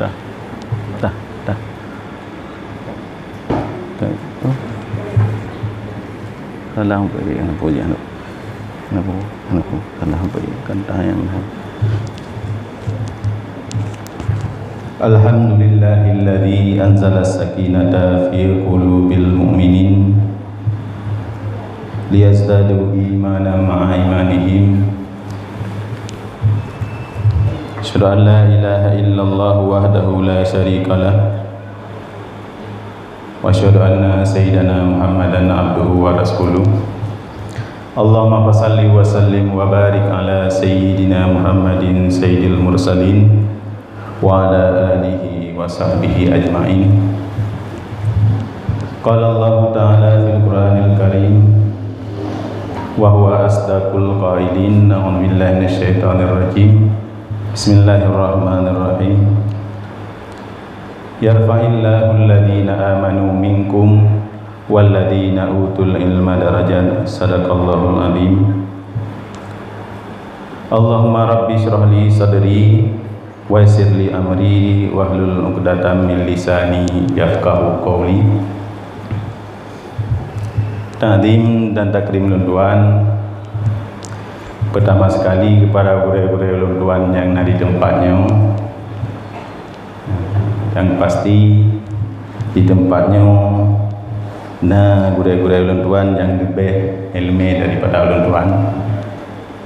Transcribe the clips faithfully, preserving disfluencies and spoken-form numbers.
Dah. Dah. Dah. Dah. Oh. Salah bagi anak puji anak. Anak pu-, anak pu-, salah bagi kata yang lain. Alhamdulillahilladzi anzala sakinata fi qulubil mu'minin liyazdadu imanan ma'a imanihim. Asyhadu an la ilaha illallah wahdahu la syarikalah. Wa asyhadu anna sayyidana Muhammadan abduhu wa rasuluh. Allahumma fasalli wa sallim wa barik ala sayyidina Muhammadin sayyidil mursalin wa ala alihi wa sahbihi ajma'in. Qala Allahu ta'ala fil Qur'anil Karim wa huwa asdaqul qailin. A'udzu billahi minasyaitonir rajim. Bismillahirrahmanirrahim. Yarfa'illahu alladhina amanu minkum walladhina utul ilma darajat. Sadaqallahul azim. Allahumma rabbi shrah li sadri wa yassir li amri wahlul 'uqdatam min lisani yafqahu qawli. Takzim dan takrim lôn tuan, pertama sekali kepada gurée-gurée lôn tuan nyang na di teumpat nyoe. Nyang pasti, di teumpat nyoe na gurée-gurée ulôn tuan nyang leubeh iéleumé daripada ulôn tuan.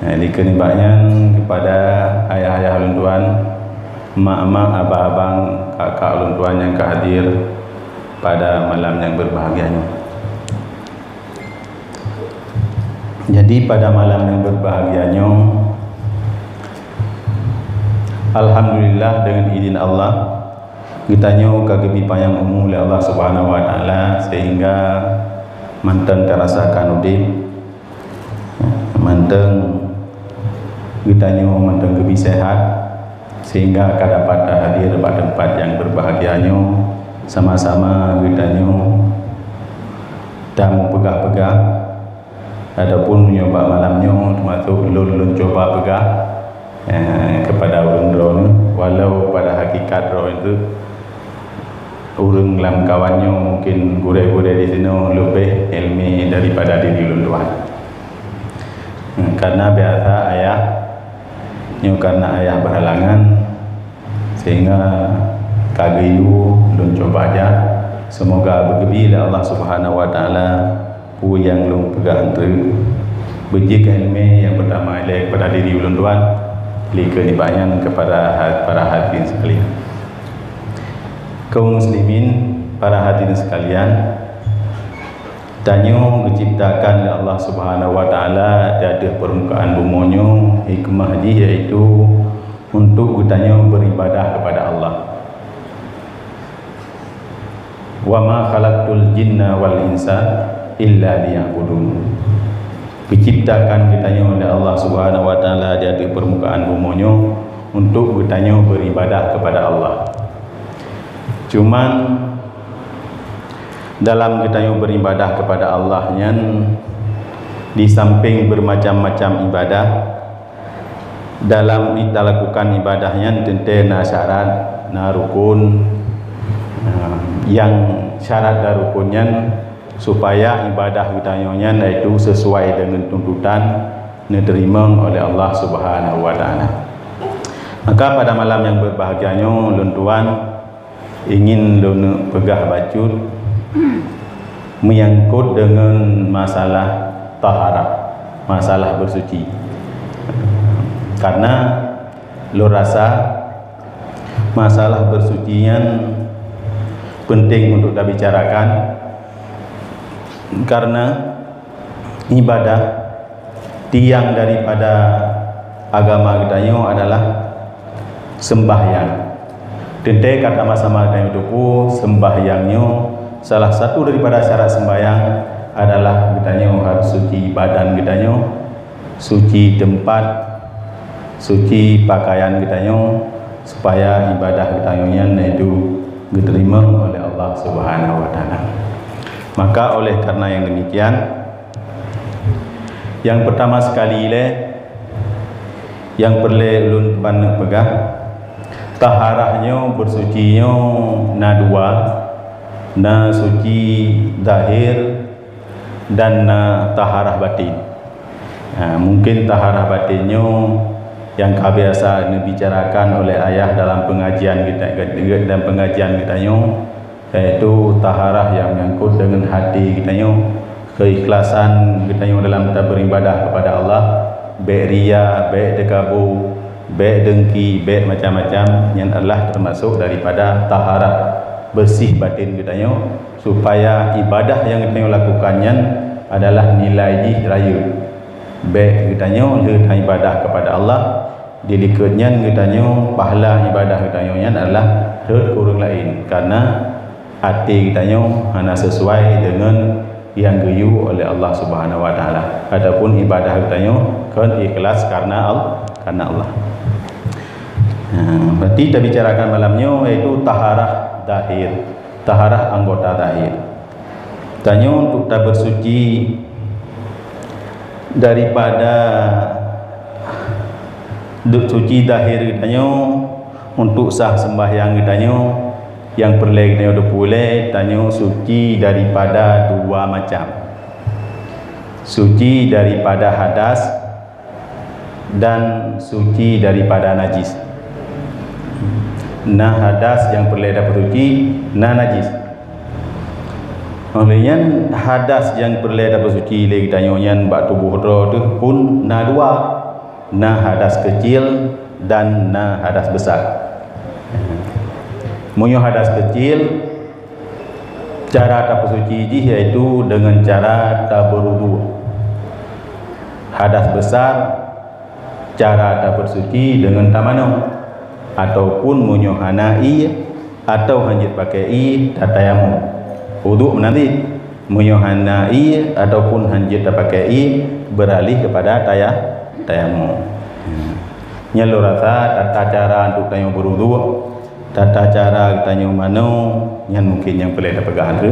Nah, dikeue nibak nyan, kepada ayah-ayah ulôn tuan, mak-mak, abang-abang, kak-kak ulôn tuan nyang ka hadir pada malam nyang berbahagia nyoe. Jadi, pada malam nyang berbahagia nyoe, alhamdulillah, deungon idin Allah, geutanyoe ka geubri panyang umu lé Allah Subhanahu wa Taala, sehingga mantong tarasakan udeb, mantong geutanyoe mantong geubri sehat, sehingga ka dapat tahadir bak teumpat nyang berbahagia nyoe, sama-sama geutanyoe tameupeugah-peugah, ataupun meunyoe bak malam nyoe, teumasok lôn, lôn cuba peugah, eh, kepada ureuëng droeneueh, walau pada hakikat droeneueh ureuëng lamkawan nyoe mungkin gurée-gurée di sinoe leubeh iéleumé daripada diri ulôn tuan. Hmm, karena biasa ayah, nyoe karena ayah berhalangan, sehingga ka geuyue lôn cuba jak. Semoga beugeubri lé Allah Subhanahu wa Taala peue nyang lôn peugah treuk. Beujeuet iéleumé nyang peutama ilée kepada diri ulôn tuan, lé keu nibak nyan kepada ha-, para hadirin sekalian. Kaum muslimin, para hadirin sekalian, tanyoe geuciptakan lé Allah Subhanahu wa Taala di ateueh peurmukaan bumoe nyoe, hikmah jih yaitu untuk geutanyoe beuribadah kepada Allah. "Wa ma khalaqtul jinna wal insa illa liya'budun." Geuciptakan geutanyoe lé Allah Subhanahu wa Taala di ateueh peurmukaan bumoe nyoe untuk geutanyoe beuribadah kepada Allah. Cuman, dalam geutanyoe beuribadah kepada Allah nyan, di samping bermacam-macam ibadah, dalam talakukan ibadah nyan teuntée na syarat, na rukun. Nah, nyang syarat dan rukun nyan supaya ibadah geutanyoe nyan yaitu sesuai deungon tuntutan neuteurimong oleh Allah Subhanahu wa Taala. Maka pada malam nyang berbahagia nyoe, lôn tuan ingin lôn peugah bacut menyangkut deungon masalah taharah, masalah bersuci. Karena lôn rasa masalah bersuci nyan penting untuk tabicarakan, karena ibadah tiang daripada agama geutanyoe adalah sembahyang. Teuntée ka sama-sama geutanyoe teupeue, sembahyang nyoe salah satu daripada syarat sembahyang adalah geutanyoe harus suci badan geutanyoe, suci teumpat, suci pakaian geutanyoe, supaya ibadah geutanyoe nyan yaitu geuteurimong oleh Allah Subhanahu wa Taala. Maka oleh karena yang demikian, nyang pertama sekali ilée, nyang peureulée ulôn tuan peugah, Taharah nyoe, bersuci nyoe na dua, na suci zahir dan na taharah batin. Ha, mungkin taharah batin nyoe nyang ka biasa neubicarakan oleh ayah dalam pengajian kita, dalam pengajian geutanyoe, yaitu taharah nyang menyangkut deungon hati geutanyoe, keikhlasan geutanyoe dalam taberibadah kepada Allah, bék ria, bék teukabu, bék dengki, bék macam-macam, nyan adalah termasuk daripada taharah, bersih batin geutanyoe, supaya ibadah nyang geutanyoe lakukan nyan adalah nilai jih rayeuk. Bék geutanyoe lheueh ibadah kepada Allah, di likot nyan geutanyoe, pahala ibadah geutanyoe nyan adalah rhot keu ureuëng laén, karena até geutanyoe hana sesuai deungon nyang geuyue oleh Allah Subhanahu Wa Taala, ataupun ibadah geutanyoe kon ikhlas karena Al-, karena Allah. Nah, berarti tabicarakan malam nyoe yaitu taharah zahir, taharah anggota zahir. Tanyoe untuk tabersuci daripada duk suci zahir geutanyoe, untuk sah sembahyang geutanyoe, nyang peureulée geutanyoe teupeue lé, tanyoe suci daripada dua macam. Suci daripada hadas dan suci daripada najis. Na hadas nyang peureulée tapeusuci, na najis. Oleh nyan, hadas nyang peureulée tapeusuci lé geutanyoe nyan bak tuboh droe teuh pun na dua, na hadas keucil dan na hadas besar. Meunyoe hadas keucil, cara tapeusuci jih yaitu deungon cara tabeurudu. Hadas besar, cara tabeusuci deungon tamanoe, ataupun meunyoe hana ié atau hanjeuet pakai ié, tatayamum. Uduk meunan cit, meunyoe hana ié ataupun hanjeuet tapakai ié, beuralih keupada taya-, tayamum. Nyan lôn rasa tata cara untuk tanyoe beuruduk, tata cara tanyoe manoe, nyan mungkin nyang peureulée tapeugah lé.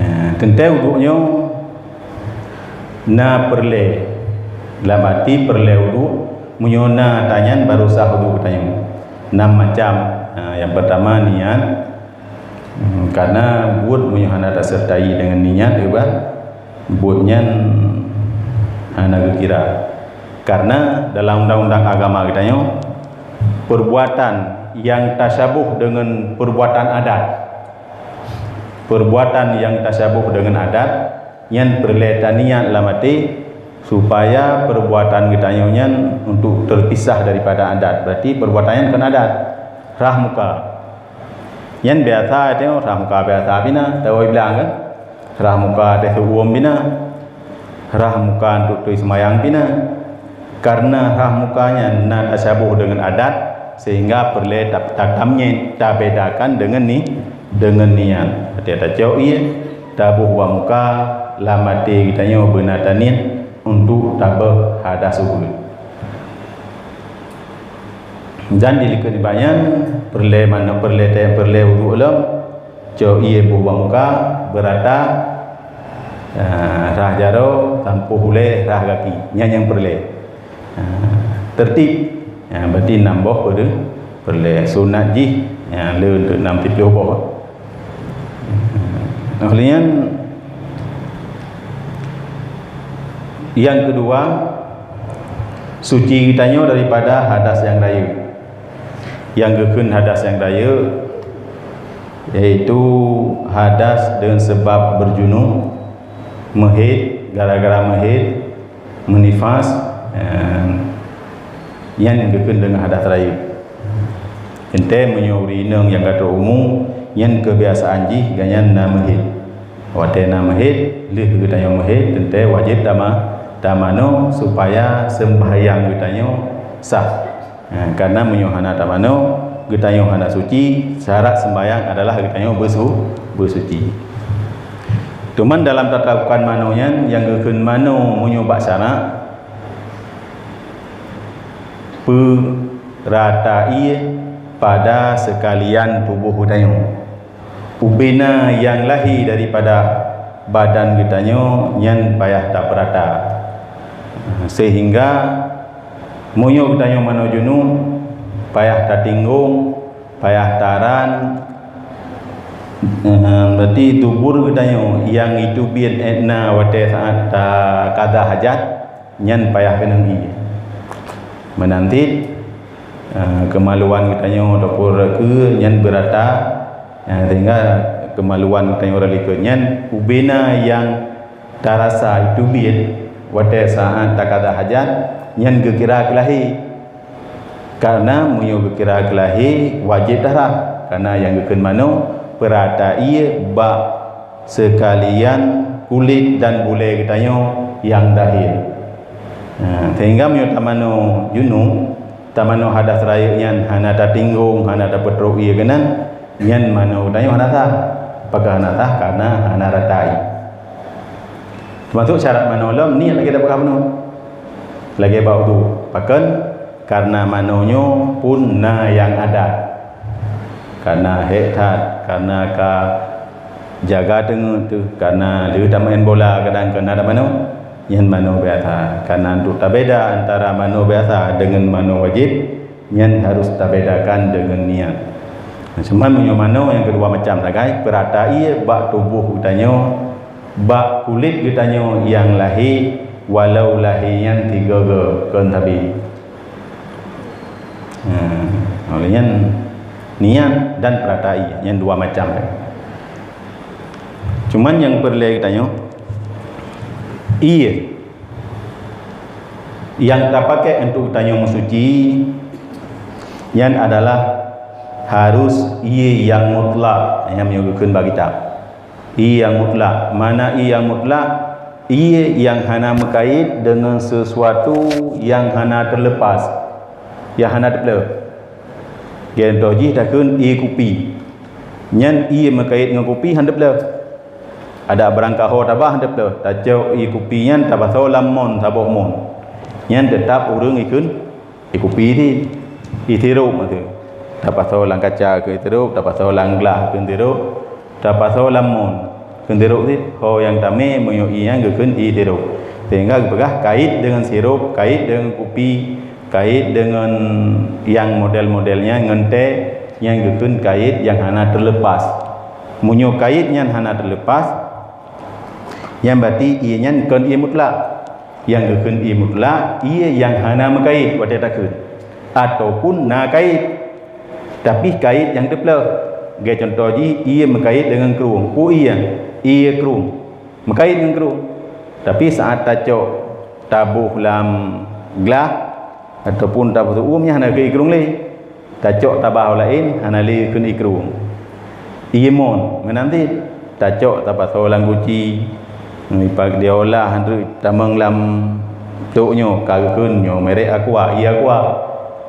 Ha, teuntée uduk nyoe na peureulée, lam arti peureulée uduk, meunyoe na tanyan baru sah uduk geutanyoe. Nam macam, ha, nyang peurtama niat, hmm, karena buet meunyoe hana taseurtai deungon niat, ibarat buet nyan hana geukira. Karena dalam undang-undang agama geutanyoe, perbuatan nyang tasyaboh deungon perbuatan adat, Perbuatan nyang tasyaboh deungon adat, nyan peureulée taniat lam até, supaya perbuatan geutanyoe nyan untuk teupisah daripada adat. Berarti perbuatan nyan kon adat. Rhah muka. Nyan biasa tanyoe, rhah muka biasa pih na, tawai blang kan? Rhah muka teuh uem pih na. Rhah muka untuk tui seumayang pih na. Karena rhah muka nyan na tasyaboh deungon adat, sehingga peureulée ta-, tatamyiz, tabedakan deungon ni-, deungon niat. Até tacok ié, taboh bak muka, lam até geutanyoe beuna taniat untuk tabeuet hadas ubeut. Dan di likot nibak nyan, peureulée manoe, peureulée tée, peureulée uduk lom, cok ié boh bak muka, beurata, ah, rhah jaroe, sampôh ulée, rhah gaki. Nyan nyang peureulée. Ah, teurtib. Ah, berarti nam boh peureulée. Sunat jih, ah, le untuk nam siploh boh. Nah, lheueh nyan, nyang keudua, suci geutanyoe daripada hadas nyang rayeuk. Nyang geukheun hadas nyang rayeuk, yaitu hadas deungon sabab beujunub, meuhét, gara-gara meuhét, meunifas, eh, nyan geukheun deungon hadas rayeuk. Teuntée meunyoe ureuëng inong nyang ka trok umu, nyan keubiasaan jih gobnyan na meuhét. Watée na meuhét, lheueh geutanyoe meuhét, teuntée wajéb tama-, tamanoe supaya seumbahyang geutanyoe sah. Ha, karena meunyoe hana tamanoe, geutanyoe hana suci, syarat seumbahyang adalah geutanyoe beusu-, beusuci. Teuma dalam tata ukuran manoe nyan, nyang geukheun manoe meunyoe bak syarat, peurata ié pada seukalian tuboh geutanyoe. Ubena nyang lahé daripada badan geutanyoe nyan payah tapeurata. Seuhingga meunyoe geutanyoe manoe junub, payah tatinggong, payah taran, eh, berarti dubur geutanyoe nyang jiteubiet na watée saát takada hajat, nyan payah keuneuk ie. Meunan cit, eh, keumaluan geutanyoe ataupun rot keue nyan beurata, eh, sehingga keumaluan geutanyoe rot likot nyan ubena nyang tarasa jiteubiet watée saát takada hajat, nyan geukira keu lahé. Karena meunyoe geukira keu lahé, wajéb taharab. Karena nyang geukheun manoe, peurata ie bak seukalian kulét dan bulée geutanyoe nyang dahé. Nah, sehingga meunyoe tamanoe junub, tamanoe hadas rayeuk nyan hana tatinggong, hana tapeutrok ie keunan, nyan manoe geutanyoe hana sah. Pakon hana sah? Karena hana rata ie. Teumasok syarat manoe lom, niet lagée tapeugah bunoe. Lagée bak udhu. Pakon? Karena manoe nyoe pun na nyang adat. Karena hék that, karena ka jaga teungeut teuh, karena lheueh tameu'en bola kadang keu na that manoe, nyan manoe biasa. Karena untuk tabeda antara manoe biasa deungon manoe wajéb, nyan harus tabedakan deungon niet. Cuma meunyoe manoe nyang keudua macam sagai, peurata ie bak tuboh geutanyoe, bak kulét geutanyoe nyang lahé, walau lahé nyan sigoe-goe kon sabe. Nah, oleh nyan niet dan peurata ie, nyan dua macam. Cuman nyang peureulée geutanyoe, ie nyang tapakék untuk geutanyoe meusuci, nyan adalah harus ie nyang mutlak, nyang meunyoe geukheun bak kitab. Ie nyang mutlak. Mana ie nyang mutlak? Ie nyang hana meukait deungon sesuatu nyang hana teulepas, nyang hana teupleuh. Contoh jih takheun ie kupi. Nyan ie meukait ngon kupi hana teupleuh. Adak barangkaho taba hana teupleuh. Tacok ie kupi nyan tapasoe lam mon, saboh mon. Nyan teutap ureuëng ikheun ie kupi teuh, ie sirop teuh. Tapasoe lam kaca keu sirop, tapasoe lam glah keu sirop, tapasoe lam mon keu sirop teuh. Ho nyang tamé meunyoe ie nyan geukheun ie sirop. Sehingga geupeugah kait deungon sirop, kait deungon kupi, kait deungon nyang model-model nyan ngon tée, nyan geukheun kait nyang hana teulepas. Meunyoe kait nyan hana teulepas, nyan berarti ie nyan kon ie mutlak. Nyang geukheun ie mutlak, ie nyang hana meukait watée takheun, ataupun na kait, tapi kait nyang teupleuh. Lagée contoh jih, ie meukait deungon krueng. Peue ie nyan? Ie krueng. Meukait ngon krueng. Tapi saát tacok taboh lam glah, ataupun taboh seuuem nyan hana keu ie krueng lé. Tacok tabah laén hana lé kheun ie krueng. Ie mon, meunan cit. Tacok tapasoe lam guci, dipa-, diolah, tamong lam trok nyoe, ka geukheun nyoe merek Aqua, ie Aqua.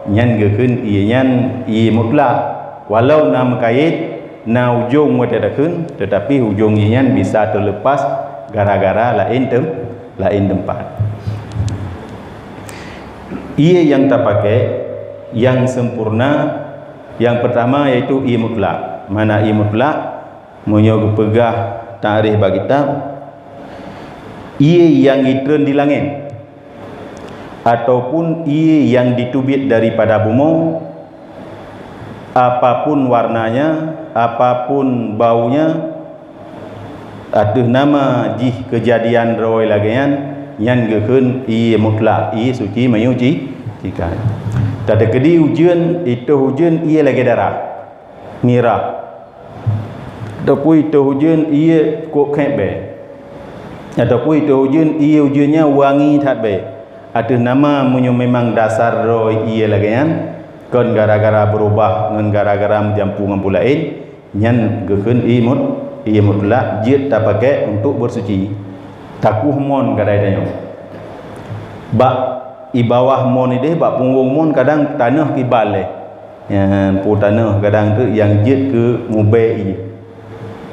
Nyan geukheun ie nyan ie mutlak. Walau na meukait, na ujong watée takheun, teutapi ujong ie nyan bisa teulepas gara-gara laén tem-, laén teumpat. Ie nyang tapakék nyang sempurna, nyang peurtama yaitu ie mutlak. Mana ie mutlak? Meunyoe geupeugah takrif bak kitab, ie nyang jitreun di langét, ataupun ie nyang jiteubiet daripada bumoe, apapun warnanya, apapun baunya, ateueh nama jih keujadian droe lagée nyan, nyan geukheun ie mutlak, ie suci meuyuci-, cikan. Tateukeudi ujeuen, itôh ujeuen ie lagée darah mirah, ataupun itôh ujeuen ie kok khék bée, ataupun itôh ujeuen ie ujeuen nyan wangi that bée. Ateueh nama meunyoe memang dasar droe ie lagée nyan, kon gara-gara beurubah ngon gara-gara meujampu ngon peue laén, nyan geukheun ie mut-, ie mutlak jeuet tapakék untuk beusuci. Takoh mon kadai tanyoe. Bak i bawah mon ideh, bak punggong mon kadang tanoh kibal lé. Nyan peue tanoh kadang tu nyang jeuet keu mubée ie.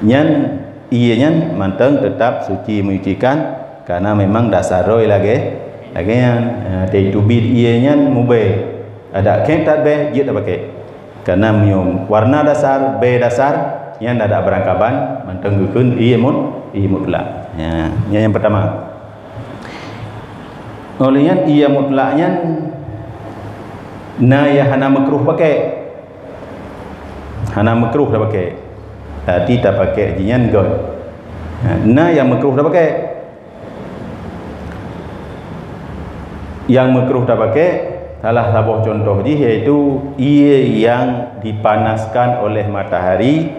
Nyan ie nyan mantong teutap suci menyucikan, karena memang dasar droe lagée, lagée nyan. Ha, teubiet ie nyan mubée. Adak khék that bée jeuet tapakék. Karena meunyoe warna dasar, bée dasar, nyan adak beurangkaban, mantong geukheun ie mut-, ie mutlak. Nyan, nyan nyang peurtama. Óh lheueh nyan ie mutlak nyan Na nyang hana meukruh pakai. Hana meukruh tapakai. Tapi tapakai jih nyan göt. Ha, na nyang meukruh tapakai. Nyang meukruh tapakai, salah saboh contoh jih yaitu ie nyang dipanaskan oleh matahari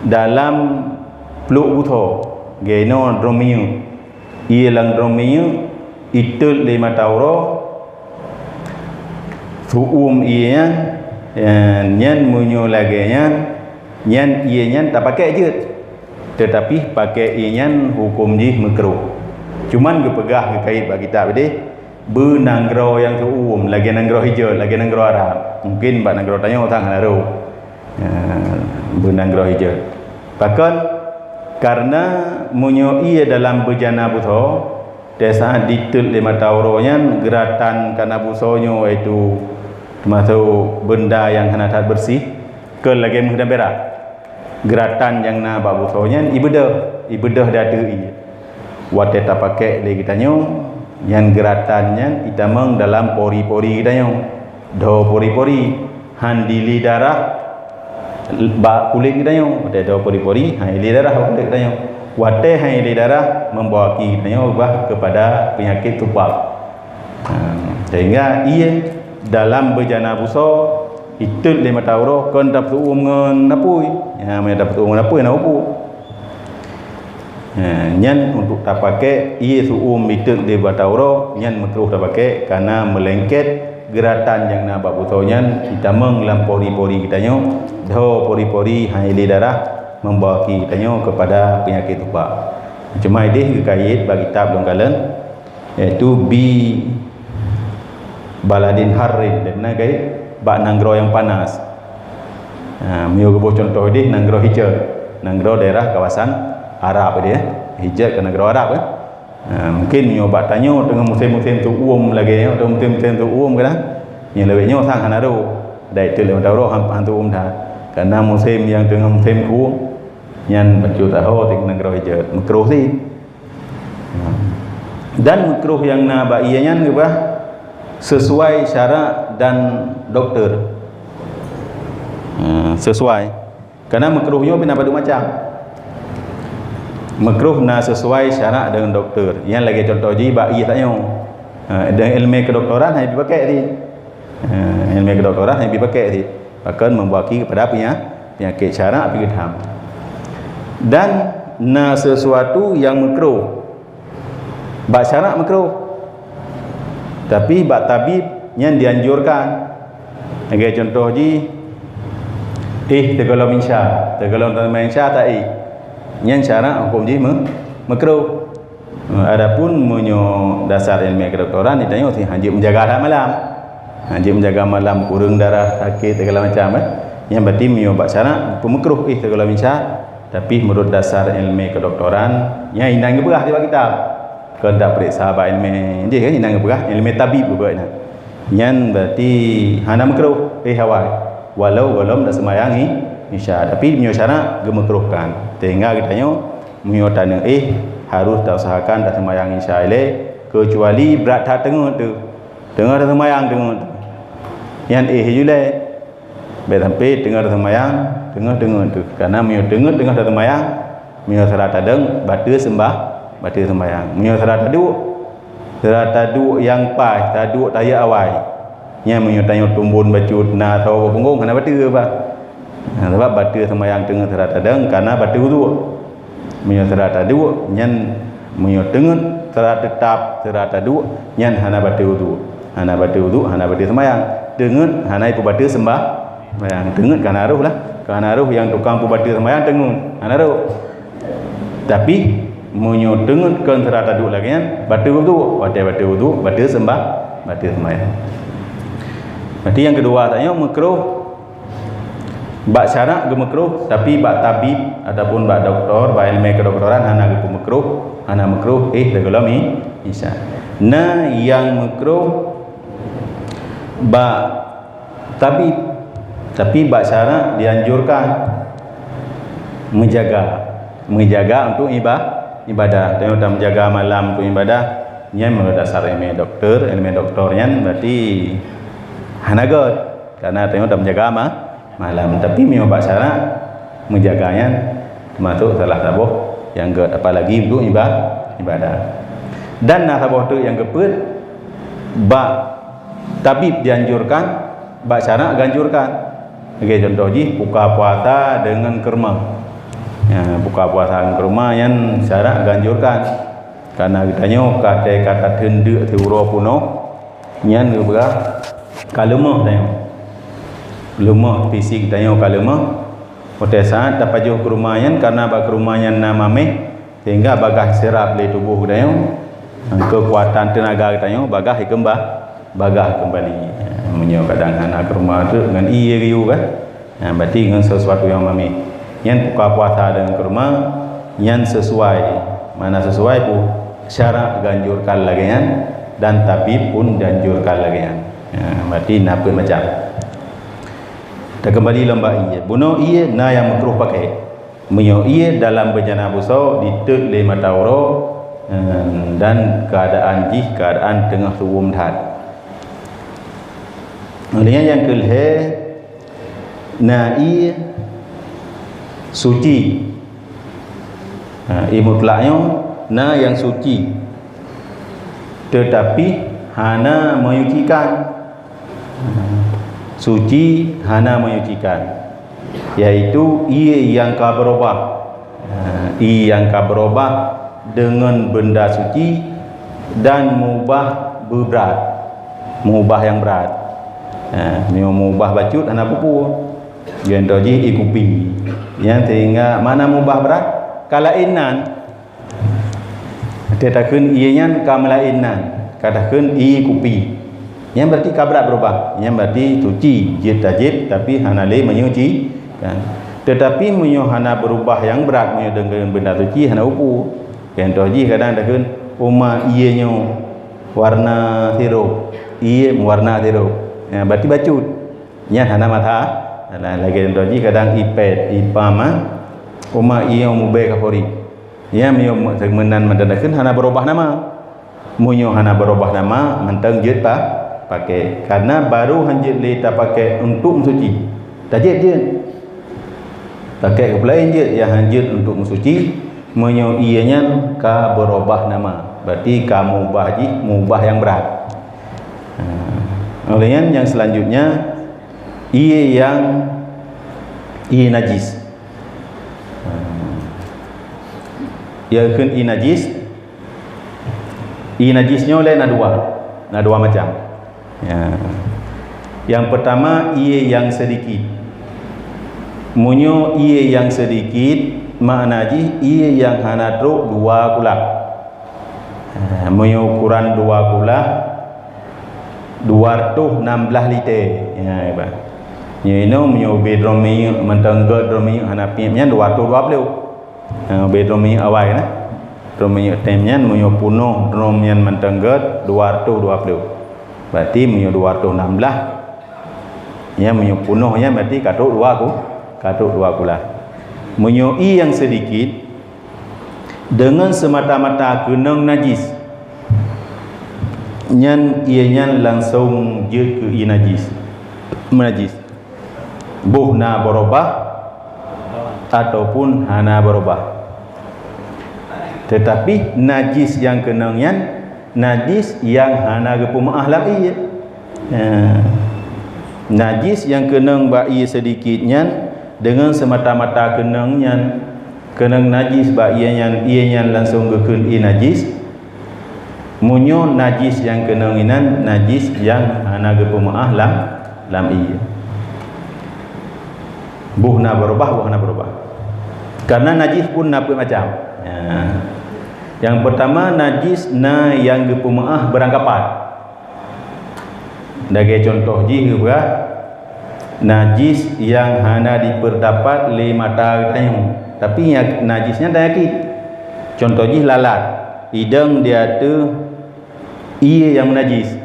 dalam pluek butho, lagèe nyoe droe minyeuk. Ie lam droe minyeuk, itot lé mata uroe, su'um ie nyan, eh, nyan meunyoe lagèe nyan, nyan ie nyan tapakai jeuet. Teutapi pakai ie nyan huköm jih meukruh. Cuman geupeugah geukait bak kitab ideh, beu nanggroe nyang su'um, lagèe nanggroe Hijeut, lagèe nanggroe Arab. Mungken bak nanggroe tanyoe sang hana rhot. Ya, beu nanggroe Hijeut. Pakon? Kareuna meunyoe ie dalam beujana butho, di saat ditot lé mata uroe nyan, geuratan kana butho nyoe, yaitu teumasok beunda nyang hana that beureuséh, kon lagèe méuh dan pirak. Geuratan nyang na bak butho nyan ibeudôh, ibeudôh di ateueh ie. Watèe tapakai lé geutanyoe, nyan geuratan nyan itamong dalam pori-pori geutanyoe. Dho pori-pori, han dilé darah bak kulét geutanyoe. Watèe dho pori-pori, han ilé darah bak kulét geutanyoe. Watèe han ilé darah, membawa geutanyoe bah kepada penyakit tupak. Ha, sehingga ie dalam beujana butho itot lé mata uroe kon tapeusu'um ngon apui. Ya, meunyoe tapeusu'um ngon apui, na upu. Ha, nyan untuk tapakai ie su'um itot lé mata uroe, nyan meukruh tapakai, kareuna meulengket geuratan nyang na bak butho nyan itamong lam pori-pori geutanyoe, dho pori-pori han ilé darah membawa geutanyoe kepada penyakit tupak. Cuma ideh geukait bak kitab lôn kalon, yaitu bi baladin harin, dan na kai bak nanggroe nyang panas. Ha, meunyoe geuboh contoh ideh nanggroe Hijeut, nanggroe daerah kawasan Arab ideh, Hijeut kan nanggroe Arab kan. Ha, mungken meunyoe bak tanyoe teungoh musém-musém su'um lagèe nyoe, teungoh musém-musém su'um kadang, nyoe lawét nyoe sang hana rhot, dan itot lé mata uroe han, han su'um that. Kareuna musém nyang teungoh musém su'um, nyan bacut taho teungoh nanggroe Hijeut, meukruh sit. Dan meukruh nyang na bak ie nyan geupeugah sesuai syarak dan doktor. Ha, sesuai. Kareuna meukruh nyoe pih na padum macam. Meukruh na sesuai syarak deungon doktor. Nyan lagèe contoh jih bak ie tanyoe. Ha, deungon ileumèe kedoktoran hana jipakai sit. Ha, ileumèe kedoktoran hana jipakai sit. Pakon membawa geutanyoe kepada penya-, penyakit syarak pih geutam. Dan na sesuatu nyang meukruh. Bak syarak meukruh. Tapi bak tabib nyan dianjurkan. Lagèe contoh jih, éh teugohlom insya, teugohlom teuma insya ta-éh. Nyan syarak huköm jih meu-, meukruh. Adapun meunyoe dasar ileumèe kedoktoran, geutanyoe sit han jeuet meujaga that malam. Han jeuet meujaga malam, kureueng darah, sakét, segala macam, eh. Nyan berarti meunyoe bak syarak, peumeukruh éh teugohlom insya, tapi meunurot dasar ileumèe kedoktoran, nyan inan geupeugah di bak kitab. Kon tapeuriksa bak ileumèe, jih kan inan geupeugah, ileumèe tabib geupeugah inan. Nyan berarti hana meukruh éh awai, walau gohlom taseumayang i-, isya. Tapi meunyoe syarak geumeukruhkan. Sehingga geutanyoe meunyoe taneuk éh, harôh tausahakan taseumayang isya ilèe, keucuali brat that teungeut teuh. Teungoh taseumayang teungeut teuh. Nyan éh ju lé. Bèk sampai teungoh taseumayang, teungeut-teungeut teuh. Kareuna meunyoe teungeut teungoh taseumayang, meunyoe sira tadong, bateue seumbah, bateue seumayang. Meunyoe sira taduek, sira taduek nyang paih, taduek tayue awai. Nyan meunyoe tanyoe tumbon bacut na saboh punggong, hana bateue bah. Nah, sabab bateue seumayang teungeut sira tadong, kareuna bateue uduk. Meunyoe sira taduek, nyan meunyoe teungeut sira teutap, sira taduek, nyan hana bateue uduk. Hana bateue uduk, hana bateue seumayang. Teungeut hana ipeubateue seumbah-, seumayang. Teungeut ka hana roh lah. Ka hana roh nyang tukang peubateue seumayang teungeut. Hana roh. Tapi, meunyoe teungeut kon sira taduek lagèe nyan, bateue uduk. Watèe bateue uduk, bateue seumbah-, bateue seumayang. Berarti nyang keudua tanyoe meukruh. Bak syarak geumeukruh, tapi bak tabib ataupun bak doktor, bak ileumèe kedoktoran hana geupeumeukruh, hana meukruh éh teugohlom i-, isya. Na nyang meukruh bak tabib, tapi bak syarak dianjurkan meujaga, meujaga untuk iba-, ibadah. Tanyoe tameujaga malam untuk ibadah, nyan meunurot dasar ileumèe doktor, ileumèe doktor nyan berarti Hana gét, karena tanyoe tameujaga ma-, malam. Tapi meunyoe bak syarak, meujaga nyan teumasok salah saboh nyang gét, apalagi untuk iba-, ibadah. Dan na saboh teuk nyang keupeuet, bak tabib dianjurkan, bak syarak ganjurkan. Lagée contoh jih, buka puasa deungon keurma. Ya, buka puasa deungon keurma nyan syarak ganjurkan. Karena geutanyoe ka watée ka tatheun deuk siuroe peunoh, nyan geupeugah ka leumoh tanyoe. Leumoh fisik tanyoe ka leumoh. Watée saát tapajoh keurma nyan, karena bak keurma nyan na mamèh, sehingga bagaih sirab lé tuboh geutanyoe, keukuatan teunaga geutanyoe bagaih keumbah-, bagaih keumbali. Meunyoe kadang hana keurma teuk ngon ié geuyue kan, nah, berarti ngon sesuatu nyang mamèh. Nyan buka puasa deungon keurma, nyan sesuai. Mana sesuai pun syarak ganjurkan lagée nyan dan tabib pun dianjurkan lagée nyan. Nah, berarti na peuet macam. Takeumbali lom bak ié. Bunoe ié na nyang meukruh pakai. Meunyoe ié dalam beujana beusoe diteuet lé mata uroe, eh, dan keuadaan jih keuadaan teungoh suwom that. Lheueh nyan nyang keu lhée na ié suci. Ha, ié mutlak nyoe na nyang suci, teutapi hana menyucikan. Suci hana menyucikan, yaitu ié nyang ka beurubah. Ié nyang ka beurubah deungon beunda suci dan meubah beubrat, meubah nyang brat. Meunyoe meubah bacut hana peue-peue, contoh jih ié kupi. Nyan sehingga mana meubah brat, ka laén nan. Watée takheun ié nyan ka meulaén nan, ka takheun ié kupi. Nyan berarti ka brat beurubah. Nyan berarti suci, jeuet tajép, tapi hana lé menyuci, kan. Teutapi meunyoe hana beurubah nyang brat, meunyoe deungon beunda suci, hana peue-peue. Contoh jih kadang takheun, uma ié nyoe warna sirop, ié meuwarna sirop. Nyan berarti bacut. Nyan hana masalah. Lagée contoh jih kadang ié pet, ié pam, ah, uma ié mubée kafori. Nyan meunyoe meunan mantong takheun hana beurubah nama. Meunyoe hana beurubah nama, mantong jeuet pa-, pakai. Karena baru hanjeuet lé tapakai untuk meusuci. Tajép jeuet. Pakai keu peulaén jeuet nyang hanjeuet untuk meusuci, meunyoe ié nyan ka beurubah nama. Berarti ka meubah jih, meubah nyang brat. Ha. Oleh nyan nyang selanjutnya, ié nyang ié najis. Ha. Ié kheun ié najis. Ié najis nyoe lé na dua. Na dua macam. Ya. Nyang peutama, ié nyang seudikit. Meunyoe ié nyang seudikit, makna jih ié nyang hana trok dua kulah. Ha, meunyoe ukuran dua kulah, dua reutôh nam blaih lité. Ya, iba. Nyoe inoe meunyoe ubé droe minyeuk, mantong gét droe minyeuk hana piep nyan dua reutôh dua ploh. Ha, ubé droe minyeuk awai na. Droe minyeuk tem nyan meunyoe peunoh droe nyan mantong gét dua reutôh dua ploh. Berarti meunyoe dua reutôh nam blaih, nyan meunyoe peunoh nyan berarti ka trok dua ku-, ka trok dua kulah. Meunyoe ié nyang seudikit, deungon seumata-mata keunong najis, nyan ié nyan langsong jeuet keu ié najis, meunajis. Boh na beurubah ataupun hana beurubah. Teutapi najis nyang keunong nyan, najis nyang hana geupeumeuáh lam ié. Ya. Najis nyang keunong bak ié seudikit nyan, deungon seumata-mata keunong nyan, keunong najis bak ié nyan, ié nyan langsong geukheun ié najis. Meunyoe najis nyang keunong inan najis nyang hana geupeumeuáh lam, lam ié. Boh na beurubah, boh hana beurubah. Karena najis pun na peuet macam. Ya. Nyang peutama, najis na nyang geupeumeuáh beurangkapat. Lagée contoh jih geupeugah, najis nyang hana jipeurdapat lé mata geutanyoe, tapi nya-, najis nyan tanyakin. Contoh jih lalat, idong di ateueh ié nyang meunajis,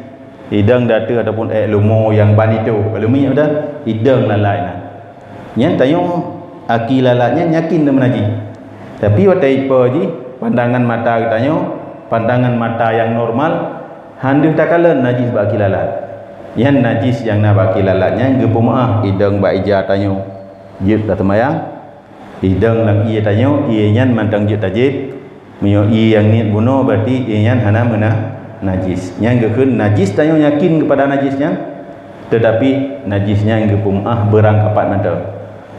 idong di ateueh ataupun ék leumo nyang ban itôh, ka leumiek dah, idong lalat nyan. Nyan tanyoe aki lalat nyan yakin na meunajis. Tapi watée ipo jih, pandangan mata geutanyoe, pandangan mata nyang normal, han deuh takalon najis bak aki lalat. Nyan najis nyang na bak kaki lalat nyan geupeumeu'ah, idong bak ija tanyoe jeuet taseumayang, idong lam ié tanyoe, ié nyan mantong jeuet tajieb. Meunyoe ié nyang niet bunoe, berarti ié nyan hana meuna najis. Nyan geukheun najis, tanyoe yakin keupada najis nyan, teutapi najis nyan geupeumeu'ah beurangkapat mantong.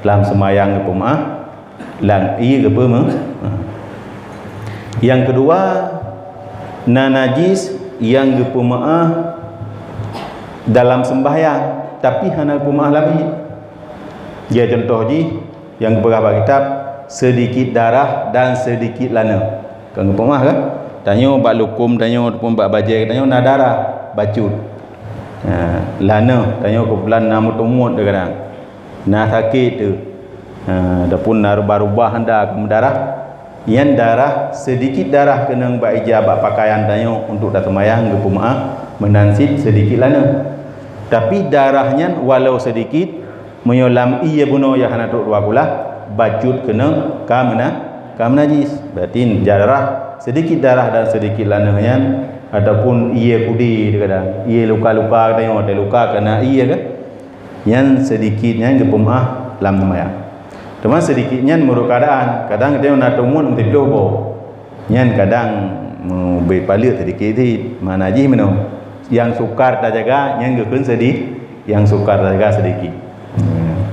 Lam seumayang geupeumeu'ah, lam ié geupeumeu'ah. Nyang keudua, na najis nyang geupeumeu'ah dalam seumbahyang, tapi hana geupeumeu'ah lam ié. Ya, contoh jih, nyang geupeugah bak kitab, seudikit darah dan seudikit laneuh. Kan geupeumeu'ah kan? Tanyoe bak lukom tanyoe ataupun bak bajée tanyoe na darah, bacut. Ha, laneuh tanyoe keubeutulan na meuteumut kadang. Na sakét teuh. Ha, ataupun na rubah-rubah handa ka meudarah. Nyan darah, seudikit darah keunong bak ija bak pakaian tanyoe untuk taseumayang geupeumeu'ah, meunan cit seudikit laneuh. Tapi darah nyan walau seudikit, meunyoe lam ié bunoe nyang hana trok dua kulah, bacut keunong ka meuna-, ka meunajis. Berarti darah, seudikit darah dan seudikit laneuh nyan, ataupun ié kudi kadang, ié luka-luka tanyoe, watée luka keunan ié kan, nyan seudikit nyan geupeumeu'ah lam seumayang. Teuma seudikit nyan meurok keuadaan, kadang tanyoe na teumut meusiploh boh. Nyan kadang meubri paleuet seudikit cit, makna jih meunoe. Nyang sukar tajaga, nyan geukheun seudi-, nyang sukar tajaga seudikit. Hmm.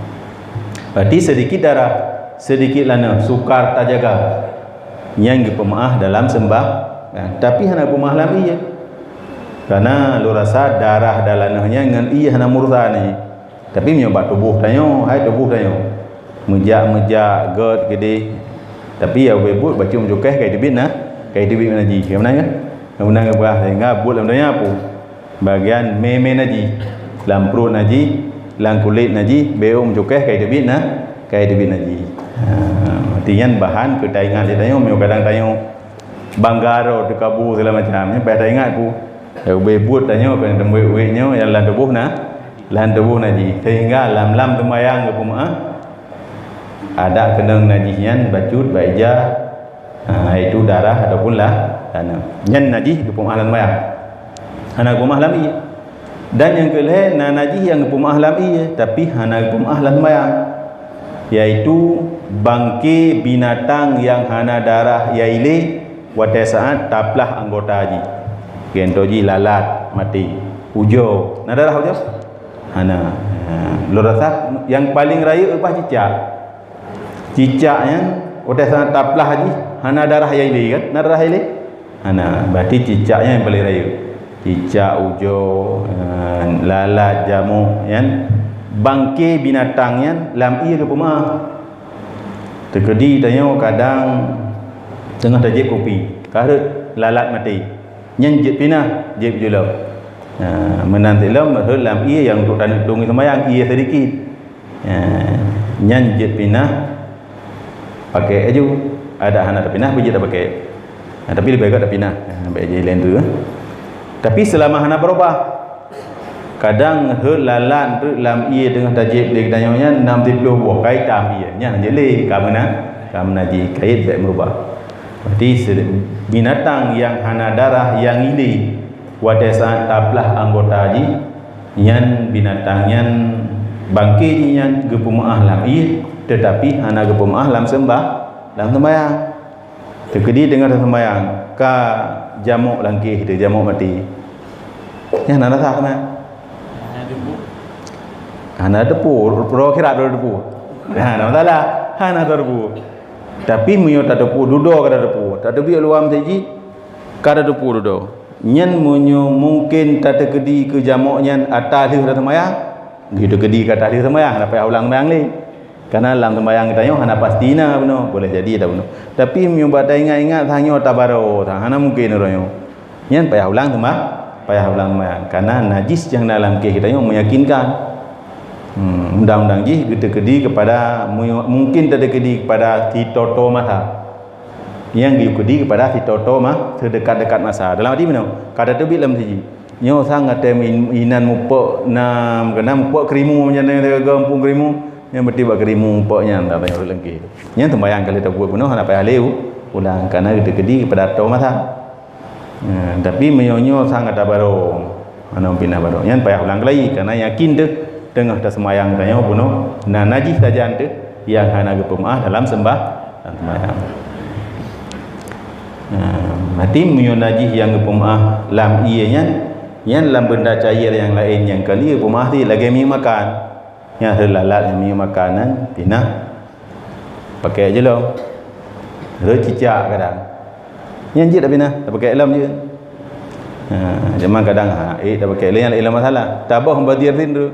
Berarti seudikit darah, seudikit laneuh, sukar tajaga. Nyan geupeumeu'ah dalam seumbah, tapi hana geupeumeu'ah lam ié. Karena lôn rasa darah dan laneuh nyan ngon ié hana meurusan jih. Tapi meunyoe bak tuboh tanyoe, hai tuboh tanyoe, meujak-meujak, gét keudeh, tapi ya ubé buet bacut meucukéh ka jiteubiet na, ka jiteubiet najih. Ka meunan kan? Ka meunan geupeugah, sehingga buet lam donya peue? Bagian mé-mé najih, lam pruet najih, lam kulét najih, bék meucukéh ka jiteubiet na, ka jiteubiet najih. Ha, arti nyan bahan keu taingat lé tanyoe, meunyoe kadang tanyoe bangga droe teukabu segala macam, nyan payah taingat peue? Ya, ubé buet tanyoe keu teumbeuet-ubé nyoe nyang lam tuboh na, lam tuboh najih. Sehingga lam-lam seumayang geupeumeu'ah, adak keunong najih nyan bacut bak ija, ha, yaitu darah ataupun la-, laneuh. Nyan najih geupeumeu'ah lam seumayang. Hana geupeumeu'ah lam ié. Dan nyang keulhée na najih nyang geupeumeu'ah lam ié, tapi hana geupeumeu'ah lam seumayang. Yaitu bangké binatang nyang hana darah nyang ilé watée saát taplah anggota jih. Contoh jih lalat maté. Ujoe, na darah ujoe? Hana. Ha, lôn rasa nyang paleng rayeuk bah cicak. Cicak nyan watée saát taplah jih, hana darah nyang ilé kan? Na darah nyang ilé? Hana. Berarti cicak nyan nyang paleng rayeuk. Cicak, ujoe, eh, lalat, jamok nyan, bangké binatang nyan lam ié geupeumeu'ah. Teukeudi tanyoe kadang teungoh tajieb kupi, ka rhot lalat maté. Nyan jeuet pinah, jieb julom. Nah, meunan silom rhot lam ié nyang untuk taneuk tueng seumayang, ié seudikit. Nah, nyan jeuet pinah, pakék laju. Adak hana tapinah, beujeuet tapakék. Nah, tapi leubeh gét tapinah. Nah, bék jilén tu. Tapi seulama hana beurubah, kadang rhot lalat treuk lam ié teungoh tajieb lé geutanyoe nyan nam siploh boh, ka itam ié. Nyan jeuet lé, ka meuna-, ka meunajih, ka jeuet bék meurubah. Berarti se-, binatang nyang hana darah nyang ilé watée saát taplah anggota jih, nyan binatang nyan bangké jih nyan geupeumeu'ah lam ié, teutapi hana geupeumeu'ah lam seumbah-, lam seumbahyang. Teukeudi teungoh taseumayang, ka jamok langkéh teuh, jamok maté. Nyan hana sah seumbahyang. Hana teupeu, roh akhirat roh teupeu. Hana masalah, hana teupeu. Tapi meunyoe tateupeu dudoe ka tateupeu, tateubiet luwa meuseujid ka tateupeu dudoe. Nyan meunyoe mungken tateukeudi keu jamok nyan atra lheueh taseumayang, geuteukeudi ka atra lheueh seumayang, hana payah ulang seumayang lé. Karena lam seumayang geutanyoe hana pasti na bunoe, boleh jadi tabunoe. Tapi meunyoe bak taingat-ingat, tanyoe tabaroe, hana mungken uroe nyoe. Nyan payah ulang teuma, payah ulang seumayang. Karena najis nyang na lam kéh geutanyoe meyakinkan. Hmm, undang-undang jih geuteukeudi keupada, mu-, mungken tateukeudi keupada sitoto masa. Nyang geuteukeudi keupada sitoto ma-, seudekat-dekat masa. Dalam arti bunoe, ka tateubiet lam siji. Nyoe sang até in-, inan mupok nam, keunan mupok keurimong, meunyan gampông keurimong, nyang beutôi bak keurimong mupok nyan, tapeugah ureuëng langkéh. Nyan teumbayang kali tabuet bunoe hana payah lé u-, ulang, karena geuteukeudi keupada atoe masa. Nah, tapi meunyoe nyoe sang ata baroe, Hana meupinan baroe. Nyan payah ulang keulayi, karena yakin teuh teungoh taseumayang tanyoe bunoe na najih sajan teuh nyang hana geupeumeu'ah dalam seumbah-, dalam seumayang. Nah, berarti meunyoe najih nyang geupeumeu'ah lam ié nyan, nyan lam benda cair nyang laén nyang ka lheueh peumeu'ah tadi lagèe minyeuk makan. Nyan hana lalat nyan minyeuk makan nyan pinah. Pakai je lom. Rhot cicak kadang. Nyan jeuet tapi nah, tapakai lom jeuet. Ha, cuma kadang ha, eh tapakai lé nyan lé masalah. Taboh badir tin tu.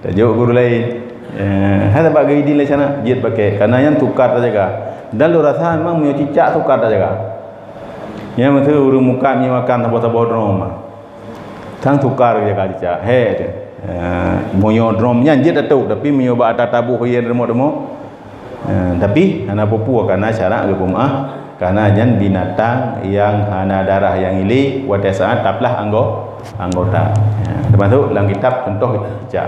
Tajok guru lain. Eh, ha, sabab geuidin lé sana, jeuet pakai. Karena nyan tukar tajaga. Dan lôn rasa memang meunyoe cicak tukar tajaga. Nyan meusti ureueng mukat nyoe makan saboh-saboh droe mah. Sang tukar jaga cicak. He tu. Eh, meunyoe droe nyan jeuet tatuk, tapi meunyoe bak ata taboh ié deumok-deumok, eh, tapi hana peue-peue karena syarat geupeumeu'ah, karena nyan binatang nyang hana darah nyang ilé, watèe saat taplah anggo-, anggota. Eh, termasuk dalam kitab contoh cicak.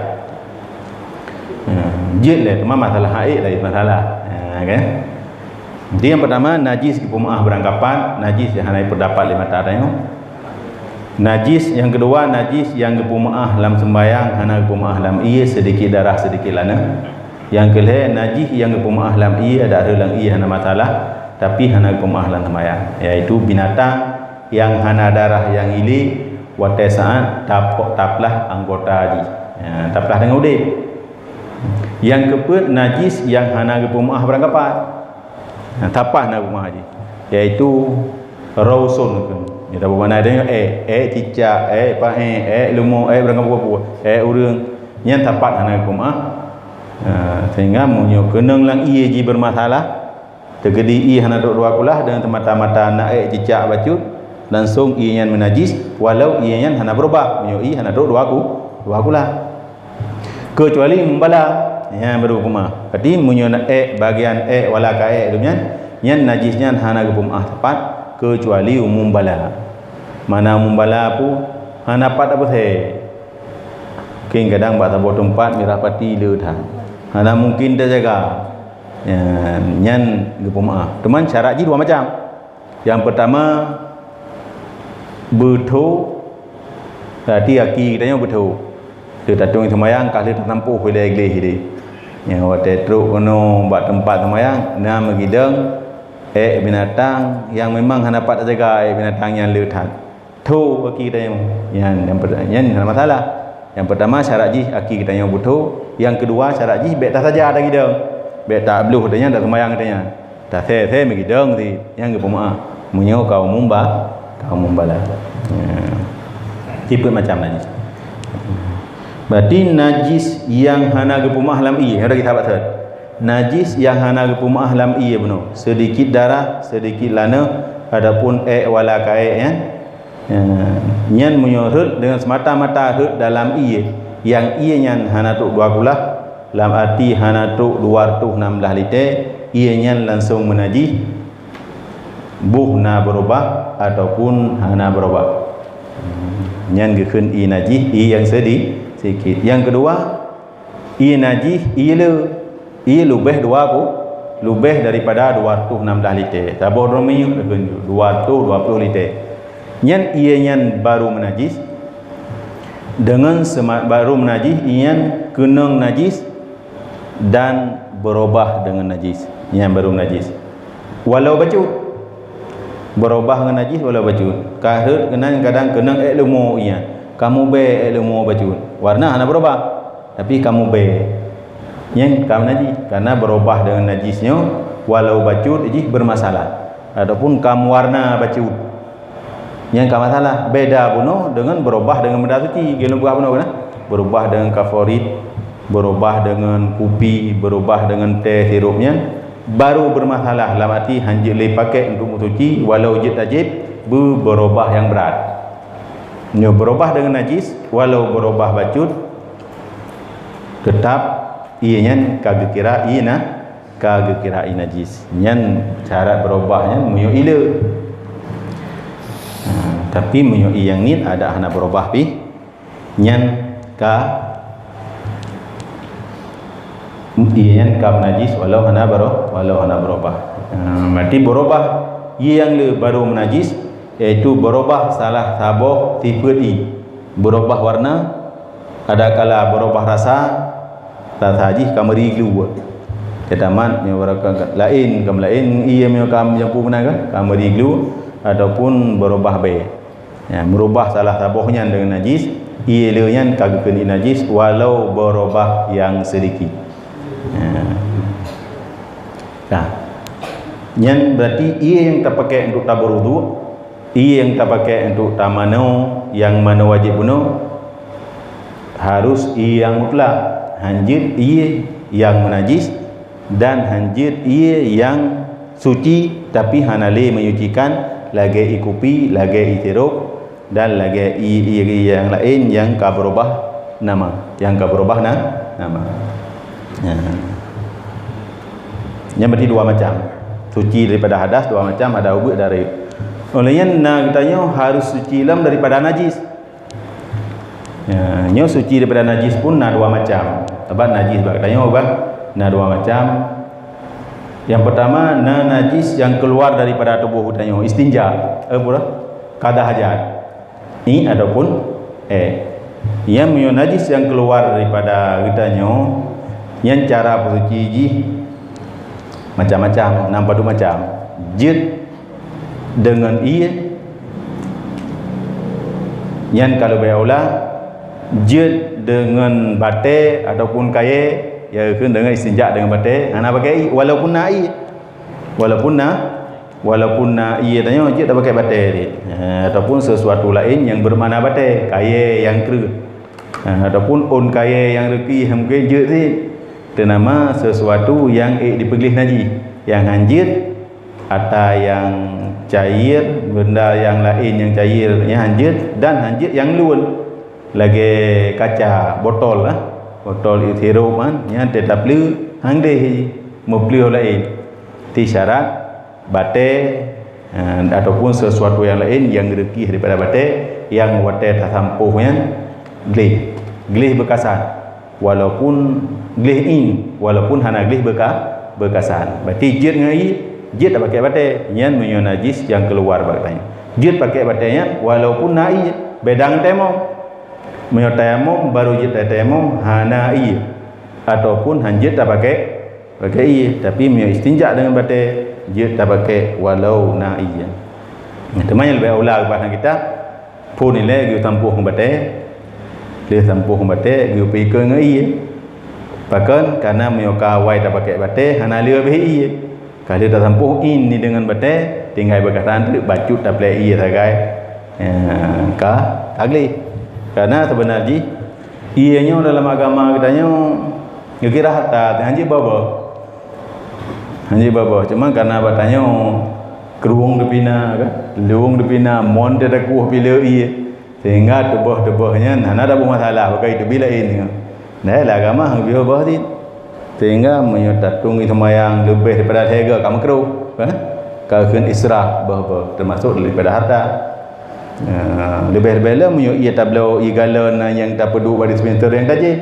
Eh, jeuet lé, cuma masalah haid lagi masalah. Eh, kan? Jadi yang pertama, najis geupeumeu'ah beurangkapat, najis nyang hana jipeurdapat lé mata tanyoe. Najis nyang keudua, najis nyang geupeumeu'ah lam seumbahyang, hana geupeumeu'ah lam ié, seudikit darah, seudikit laneuh. Nyang keulhèe, najis nyang geupeumeu'ah lam ié, adak rhot lam ié hana masalah, tapi hana geupeumeu'ah lam seumbahyang, yaitu binatang nyang hana darah nyang ilé, watèe saat tapok taplah anggota jih. Ya, taplah teungoh udép. Nyang keupeuet, najis nyang hana geupeumeu'ah beurangkapat. Nah, tapah na geupeumeu'ah jih, yaitu rausun. Nyan tapeugah na nyoe, eh, eh cicak, eh paék, eh leumo, eh beurangkapat peue-peue, eh ureueng, nyan tapat hana geupeumeu'ah. Ha, sehingga meunyoe keunong lam ié jih beurmasalah, teukeudi ié hana trok dua kulah deungon teumata-mata na eh cicak bacut, langsong ié nyan meunajis, walau ié nyan hana beurubah, meunyoe ié hana trok dua ku-, dua kulah. Keucuali mumbala, nyan baru hukuma. Berarti meunyoe na ék bagian ék wala ka ék lom nyan, nyan najis nyan hana geupeumeu'ah teumpat keucuali mumbala. Mana mumbala pu hana pat tabeusée. Mungkin kadang bak saboh teumpat mirah pati le that. Hana mungkin tajaga. Nyan, nyan geupeumeu'ah. Teuma syarat jih dua macam. Nyang peutama, beutho, berarti aki geutanyoe beutho. Lheueh tatueng seumayang, ka lheueh tasampôh ilée gleh ideh. Nyang watée trok keunoe bak teumpat seumayang, na meugidong ék binatang nyang memang hana pat tajaga ék binatang nyan le that. Tho aki geutanyoe. Nyan, nyang per-, nyan hana masalah. Nyang peutama syarat jih aki geutanyoe beutho, nyang keudua syarat jih bék tasaja tagidong. Bék tabloh geutanyoe, taseumayang geutanyoe. Tasée-sée meugidong sit, nyan geupeumeu'ah. Meunyoe ka umum ba-, ka umum bala. Nyan. Sifeuet macam najis. Berarti najis nyang hana geupeumeu'ah lam ié, nyang lagée sahabat seuhat. Najis nyang hana geupeumeu'ah lam ié bunoe, seudikit darah, seudikit laneuh, ataupun ék wala ka ék nyan. Ya, nyan meunyoe rhot deungon seumata-mata rhot dalam ié, nyang ié nyan hana trok dua kulah, lam arti hana trok dua reutôh nam blaih lité, ié nyan langsong meunajih, boh na beurubah ataupun hana beurubah. Nyan geukheun ié najih, ié nyang seudi-, sikit. Nyang keudua, ié najih, ié le, ié leubeh dua ku-, leubeh daripada dua reutôh nam blaih lité. Saboh droe minyeuk lagée nyoe, dua reutôh dua ploh lité. Nyan ié nyan baru meunajis. Deungon seuma-, baru meunajis, ié nyan keunong najis dan beurubah deungon najis. Nyan baru meunajis. Walau bacut. Beurubah ngon najis walau bacut. Ka rhot keunan kadang keunong ék leumo ié nyan. Ka mubée ék leumo bacut. Warna hana beurubah. Tapi ka mubée. Nyan ka najis. Karena beurubah deungon najis nyoe, walau bacut jih beurmasalah. Ataupun ka meuwarna bacut. Nyan ka masalah. Beda bunoe deungon beurubah deungon benda suci. Geuleubeubah bunoe keunan. Beurubah deungon kaforit, beurubah deungon kupi, beurubah deungon teh sirup nyan. Baru beurmasalah lam arti hanjeuet lé pakai untuk meusuci, walau jeuet tajép beu-, beurubah nyang brat. Nyoe beurubah deungon najis, walau beurubah bacut, teutap ié nyan ka geukira ié na, ka geukira ié najis. Nyan syarat beurubah nyan meunyoe ié le. Ha, tapi meunyoe ié nyang niet adak hana beurubah pih, nyan ka, ié nyan ka meunajis walau hana beuro-, walau hana beurubah. Ha, berarti beurubah ié nyang le baru meunajis, yaitu beurubah salah saboh sifeuet ié. Beurubah warna, adakala beurubah rasa, rasa jih ka meuri glue. Teutamat meunyoe barokon laén, ka meulaén, ié meunyoe ka meujampu meunan ka, ka meuri glue ataupun beurubah bèe. Ya, meurubah salah saboh nyan deungon najis, ié le nyan ka geukheun najis walau beurubah nyang seudikit. Ya. Nah, nyan berarti ié nyang tapakèk untuk tabeurudu, ié nyang tapakèk untuk tamanoe, nyang manoe wajéb bunoe, harus ié nyang mutlak, hanjeuet ié nyang meunajis, dan hanjeuet ié nyang suci tapi hana lé menyucikan, lagèe ié kupi, lagèe ié sirop, dan lagèe ié, ié, ié nyang laén nyang ka beurubah nama, nyang ka beurubah na, nama. Ya. Nyan berarti dua macam. Suci daripada hadas dua macam, hadas ubeut dan rayeuk. Oleh nyan na geutanyoe harus suci lom daripada najis. Ya, nyoe suci daripada najis pun na dua macam. Sabab najis bak geutanyoe bah na dua macam. Yang pertama, na najis yang keluar daripada tubuh geutanyoe, istinja, eh, pura, kada hajat. Ié ataupun èk. Nyan meunyoe najis nyang keuluwa daripada geutanyoe, nyan cara peusuci jih macam-macam, na padum macam. Jeuet deungon ié, nyan ka leubeh aula. Jeuet deungon batèe ataupun kayèe, ya kheun deungon istinja deungon batèe, hana pakai ié, walaupun na ié. Walaupun na Walaupun na ié tanyoe jeuet tapakèk batèe cit, eh, ataupun sesuatu laén nyang beumakna batèe, kayèe nyang kreueh, eh, ataupun ôn kayèe nyang reukih mungken jeuet cit. Teunama sesuatu nyang ék dipeugléh najih, nyang hanjeuet, ata nyang cair, benda nyang laén nyang cair, nyang hanjeuet dan hanjeuet nyang lôn. Lagèe kaca, botol, eh, botol ié sirop nyan, nyan teutab le han gleh, meupleue laén. Ti syarat batèe, eh, ataupun sesuatu nyang laén nyang reukih daripada batèe nyang watèe tasampôh nyan gleh, gleh beukasan, walaupun gleh ié, walaupun hana gleh beuka-, beukasan. Berarti jeuet ngon ié, jeuet tapakèk batèe, nyan meunyoe najis nyang keuluwa bak tanyoe. Jeuet pakèk batèe nyan walaupun na ié, beda ngon tayamom. Meunyoe tayamom, barô jeuet tayamom hana ié, ataupun hanjeuet tapakèk Pakai ié, tapi meunyoe istinja deungon batèe, jeuet tapakèk walau na ié. Teuma nyang leubeh aula geupeugah lam kitab, phôn ilèe geuyue sampôh ngon batèe, lheueh sampôh ngon batèe geuyue peuikot ngon ié. Pakon? Karena meunyoe ka awai tapakèk batèe, hana lé abéh ié. Ka lheueh tasampôh ié deungon batèe, tinggai beukasan teuk bacut taplèe ié sagai, eh, ka tagleh. Karena seubeuna jih, ié nyoe dalam agama geutanyoe geukira hareuta, hanjeuet baba. Hanjeuet baba, cuma karena bak tanyoe krueng teupina, kan? Lueng teupina, mon teuh takueh pih le ié. Sehingga tuboh-tuboh nyan hana taboh masalah, bak itu bila ié nyoe. Nah, lam agama han geubri baba cit. Sehingga meunyoe tatueng ié seumayang leubeh daripada lhèe go ka meukruh, kan? Ka kheun israf baba, termasuk daripada hareuta. Ya, leubeh-leubeh lom meunyoe ié tabloe, ié galon nyang tapeuduek bak dispenser nyang tajép.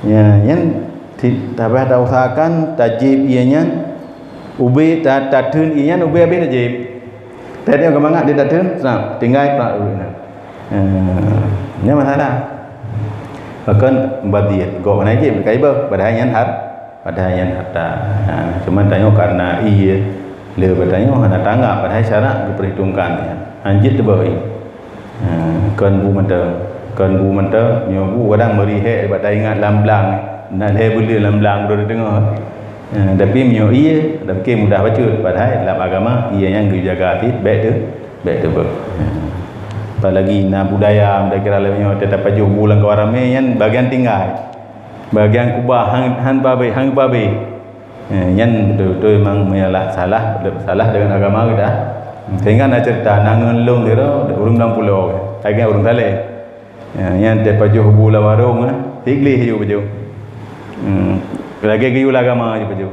Ya, nyan ti-, tabah tausahakan tajép ié nyan, ubé ta-, tatheun ié nyan ubé abéh tajép. Teuh nyoe geumangat di tatheun, snap, tinggai plak ubé nyan. Eh, nyan masalah. Bahkan mubazir, gob hana jép, ka ibeuh, padahai nyan har-, padahai nyan hareuta. Ha, cuma tanyoe karena ié le bak tanyoe hana tanggap, padahai syarak geuperhitungkan nyan. Hanjeuet teubeuh ié. Ha, kon bu mantong. Kon bu mantong, nyoe bu kadang meuri hék bak taingat lam blang. Na lhèe buleuen lam blang baru tadeungoe. Ha, tapi meunyoe ié, tapike mudah bacut. Padahai lam agama, ié nyan geujaga cit, bèk teu-, bèk teubeuh. Ha. Apalagi na budaya, meunyoe kira lagèe nyoe, teutab pajoh bu lam kawan ramé, nyan bagian tinggai. Bagian kubah han, han babeh, han babeh. Eh, nyan beutôi-beutôi memang meunyalah salah, salah deungon agama kita. Sehingga na cerita, na ngon lôn sidroe, ureueng lam pulo, lagèe ureueng saleh. Ya, nyan teuh pajoh bu lam warong, eh, gleh ju pajoh. Hmm, lagèe geuyue lam agama ju pajoh.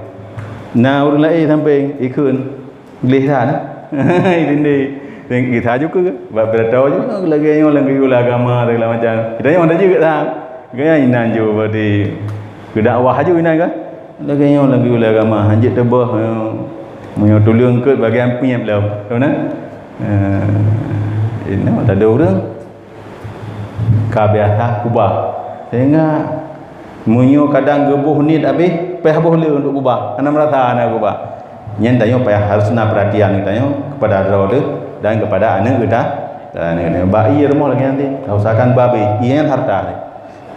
Na ureueng laén sampéng, ikheun. Gleh that, eh? Idin deh. Gisa ju keu, bak pidato ju, lagèe nyoe lam geuyue lam agama, segala macam. Kita nyoe dah jeuet that. Gaya inan ju berarti. Keu dakwah ju inan kan? Lagèe nyoe lam geuyue lam agama, hanjeuet teubeuh, eh, meunyoe tuleueng keu bagian piep lom. Tahu na? Eh, inoe ada ureueng. Ka biasa kubah. Sehingga meunyoe kadang geuboh niet habéh, payah boh le untuk kubah. Hana meurasa hana kubah. Nyan tanyoe payah harus na perhatian geutanyoe kepada droe teuh dan kepada aneuk geuta-, aneuk geutanyoe. Bak ié rumoh lagée nyan teuh, usahakan beuhabéh. Ié nyan harta teuh.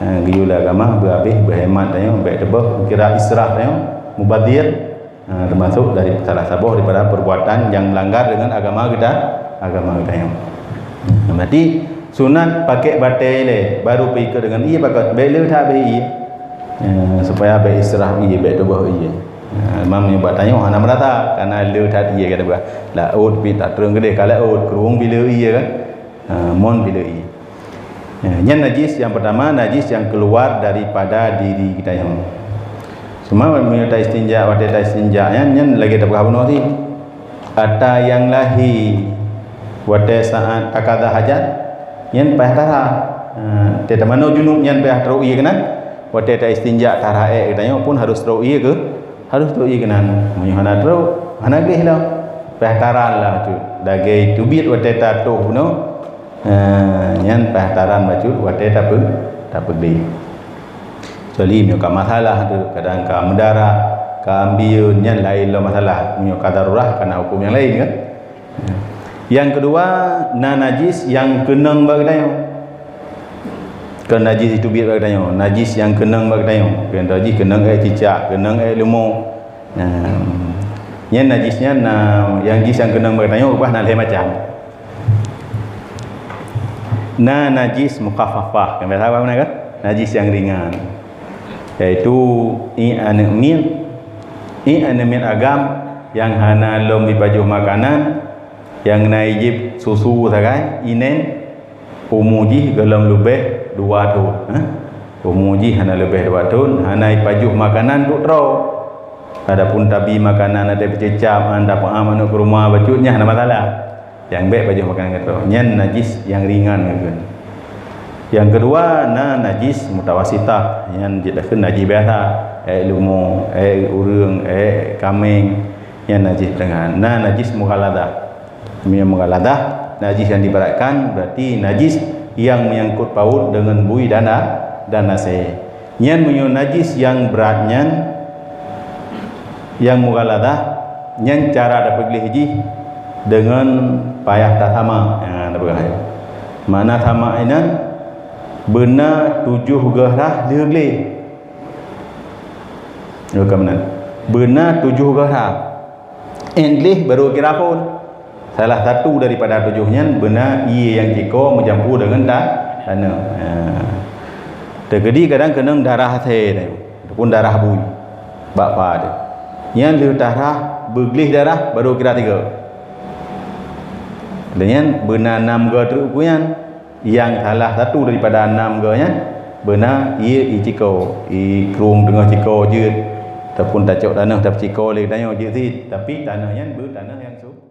Ha, geuyue lé agama beuhabéh, beuhemat tanyoe, bék teuboh, kira israf tanyoe, mubazir. Ha, teumasok dari salah saboh daripada perbuatan nyang melanggar dengan agama geuta-, agama geutanyoe. Ha, berarti sunat pakék batée ilée, baru peuikot dengan ié pakék, bék le that beuié. Ha, supaya bék israf ié, bék teuboh ié. Ha, imam nyoe bak tanyoe hana meurasa, karena le that ié ka teuboh. Laôt pih tatrön keudeh ka laôt, krueng pih le ié kan. Ha, mon pih le ié. Ya, nyan najis yang pertama, najis yang keluar daripada diri geutanyoe. Cuma meunyoe taistinja, watée taistinja nyan, nyan lagée tapeugah bunoe tadi. Ata nyang lahé watée saat takada hajat, nyan payah tara. Ha, teutamanoe junub nyan payah trok ié keunan. Watée taistinja tara ék geutanyoe pun harus trok ié keu, harus trok ié keunan. Meunyoe hana trok, hana gleh lom. Payah tara lah cut. Lagée teubiet watée tatoh bunoe, Ha, nyan payah taran bacut watée tapeu-, tapeugléh. Kecuali meunyoe ka masalah tu, kadang ka meudarah, ka ambieun, nyan laén lom masalah. Meunyoe ka darurah, kana huköm nyang laén kan? Nyang keudua, na najis nyang keunong bak geutanyoe. Kon najis jiteubiet bak geutanyoe, najis nyang keunong bak geutanyoe. Contoh jih keunong ék cicak, keunong ék leumo. Nah, nyan najis nyan na, nyang jih nyang keunong bak geutanyoe bah na lhée macam. Na najis mukhaffafah, kan biasa awak guna kan? Najis nyang ringan. Yaitu ié aneuk miet, ié aneuk miet agam nyang hana lom jipajoh makanan, nyang na jieb susu sagai, inen, umu jih gohlom leubeh dua thon, eh? Umu jih hana leubeh dua thon, hana jipajoh makanan duek droe. Adapun tabi makanan ateueh peucécap, han tapeuam aneuk keu rumoh bacut, nyan hana masalah. Nyang bék pajoh makanan keu droe. Nyan najis nyang ringan geukheun. Nyang keudua, na najis mutawasitah. Nyan jeuet takheun najis biasa. Ék leumo, ék ureueng, ék kaméng. Nyan najis teungoh. Na najis mughalladah. Meunyoe mughalladah, najis nyang diberatkan, berarti najis nyang menyangkut paut deungon bui dan a-, dan asée. Nyan meunyoe najis nyang brat nyan, nyang mughalladah, nyan cara tapeugleh jih deungon payah tasamak. Ha, tapeugah nyan. Makna samak inan, beuna tujoh goh rhah lheueh gleh. Nyoe ka meunan. Beuna tujoh goh rhah. Ék gleh baru kira phon. Salah satu daripada tujoh nyan beuna ié nyang ciko meucampur deungon ta-, taneuh. Ha. Teukeudi kadang keunong darah asée teuh, ataupun darah bui. Bak pa teuh. Nyan lheueh tarhah, beugleh darah, baru kira tiga. Lé nyan beuna nam goe treuk ukeue nyan. Nyang salah satu daripada nam goe nyan, beuna ié iciko, ikrueng teungoh ciko jeuet, ataupun tacok taneuh tapeuciko lé geutanyoe jeuet cit, tapi taneuh nyan beu taneuh nyang su-,